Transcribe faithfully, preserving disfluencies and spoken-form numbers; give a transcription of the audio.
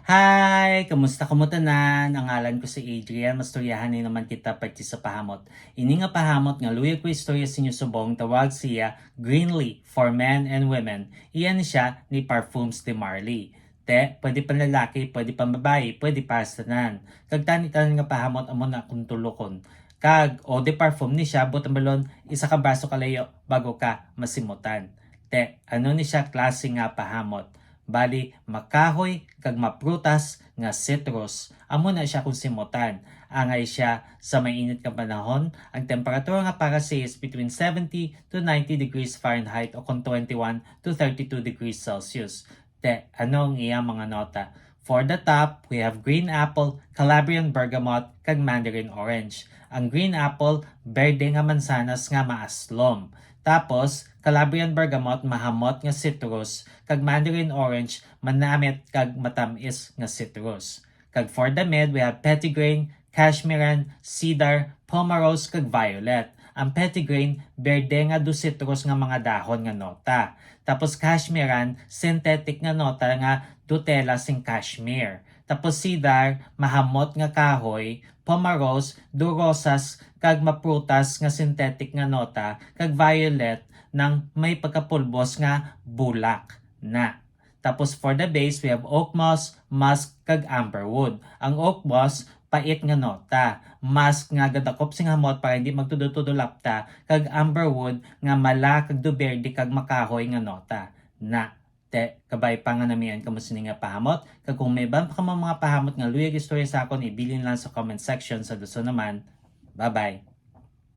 Hi! Kamusta kamo tanan? Ang ngalan ko si Adrian. Mastoryahan ni naman kita parte sa pahamot. Ini nga pahamot nga luyag ko istorya sa inyo subong, tawag siya Greenly for men and women. Iyan siya ni Parfums de Marly. Te, pwede panlalaki, pwede pambabayi, pwede para sa tanan. Kag tani tanan nga pahamot amo na akong tulokon. Kag eau de parfum ni siya, butang balon, isa ka braso kalayo bago ka masimutan. Te, ano ni siya klase nga pahamot? Bali, makahoy kag maprutas nga citrus, amo na siya kung simutan. Angay siya sa mainit nga panahon, ang temperatura nga para siya is between seventy to ninety degrees Fahrenheit o kung twenty-one to thirty-two degrees Celsius. Te, ano ang iya mga nota? For the top, we have green apple, Calabrian bergamot, kag mandarin orange. Ang green apple, berde nga mansanas nga maaslom. Tapos, Calabrian bergamot, mahamot nga citrus, kag mandarin orange, manamit kag matamis nga citrus. Kag for the mid, we have petitgrain, cashmeran, cedar, pomarose, kag violet. Ang petitgrain, berde nga do citrus nga mga dahon nga nota. Tapos cashmeran, synthetic nga nota nga do tela sing cashmere. Tapos cedar, mahamot nga kahoy, pomarose, do rosas kag maprutas nga synthetic nga nota, kag violet nang may pagkapulbos nga bulak na. Tapos for the base, we have oak moss, musk, kag amberwood. Ang oak moss, pait nga nota. Musk nga gadakop sing hamot para hindi magtudo-tudo lapta, kag amberwood nga mala kag do berde kag makahoy nga nota. Na, te, kabay pa nga namian kamo sini nga pahamot, kag kung may iban pa kamo mga pahamot nga luyag istorya sa akon, ibilin lang sa comment section. Sa dason naman, bye-bye.